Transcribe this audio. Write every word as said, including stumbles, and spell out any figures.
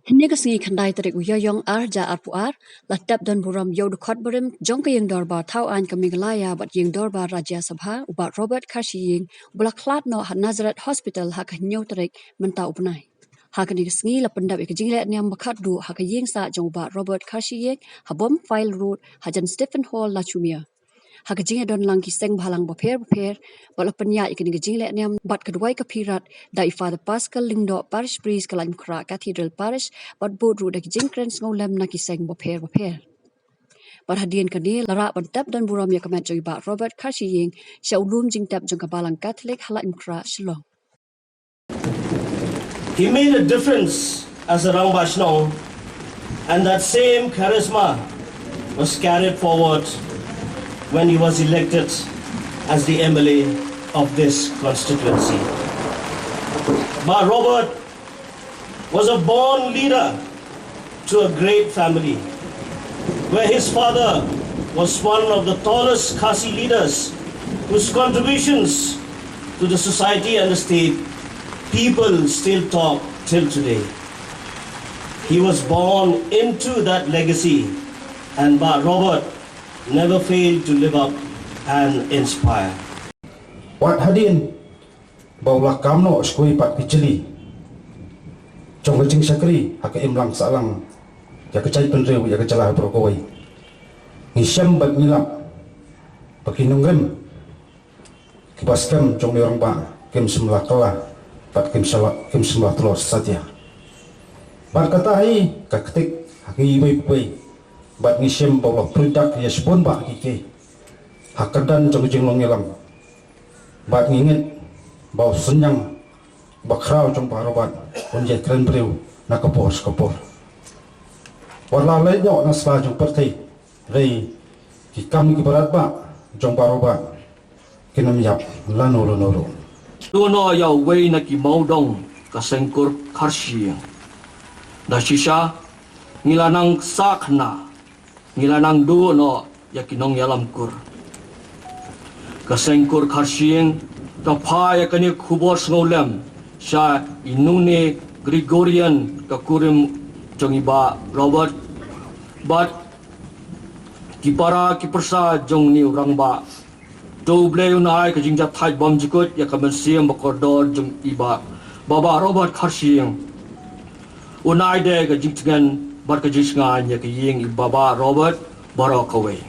Hynne ka sngi khyndai tarik u Ïaïong ar hajar arphew ar, la tep don burom ïa u dkhot barim jong ka ïing dorbar thaw aiñ ka Meghalaya bad ïing dorbar Rajya Sabha, u Bah Robert Kharshing Ïing, uba la khlad noh ha Nazareth Hospital ha ka hynñiew tarik mynta u bnai. Ha kane ka sngi la pyndep ïa ka jingleh niam ba khatduh ha ka ïing sah jong u Bah Robert Kharshing Ïing, ha Bowmfile Road, hajan Stephen Hall, Lachumiere. Ha ka jingïadon lang ki seng bhalang bapher bapher, bad la pynïaid ïa kane ka jingleh niam bad ka duwai ka phirat da i Father Pascal Lyngdoh, Parish Priest ka Laitumkhrah Cathedral Parish, bad bud ruh da ki jingkren sngewlem na ki seng bapher bapher. Bad hadien kane la rah ban tep don burom ïa ka met jong i Bah Robert Kharshing Ïing sha u lum jingtep jong ka Balang Katholik ha Laitumkhrah, Shillong. He made a difference as a Rangbah Shnong, and that same charisma was carried forward when he was elected as the M L A of this constituency. Bah Robert was a born leader to a great family, where his father was one of the tallest Khasi leaders whose contributions to the society and the state people still talk till today. He was born into that legacy, and Bah Robert never failed to live up and inspire. Wat hadien ba u la kam noh sha kawei pat ka jylli jong ka jingshakri ha ka imlang sahlang ïa ka jaitbynriew, ïa ka jylla baroh kawei. Ngi shem bad ngi lap ba ki nongrim kiba skhem jong u rangbah kim shym la kylla bad kim shym la, kim shym la tlot satia. Bad kata hi ka ktik ha kiwei pa kiwei, bad ngi shem ba u la pyndak ïa shibun bah ki kei ha ka kyrdan jong ka jinglong ïalam. Bad ngi ngeit ba u synñiang bakhraw jong Bah Robert un ïai kren briew na ka por sha ka por. Wat la leit noh na sla jong pyrthei, hynrei ki kam kiba radbah jong Bah Robert kin ym ïap lano lano ruh. Duh noh ïa uwei na ki mawdong ka seng kur Kharshing. Da shisha ngi la nang sah khynnah, ngi la nang duh noh ïa ki nongïalam kur. Ka seng kur Kharshing ka phah ïa kane ka khubor sngewlem sha i Nune Gregorian, ka kurim jong i Bah Robert, bad ki para ki pyrsa jong une u rangbah. To U Blei un ai ka jingjahthait bymjukut ïa ka mynsiem bakordor jong i Bah, Bah Robert Kharshing. Un ai de ka jingtngen bad ka jingshngaiñ ïa ka ïing i Bah Robert baroh kawei.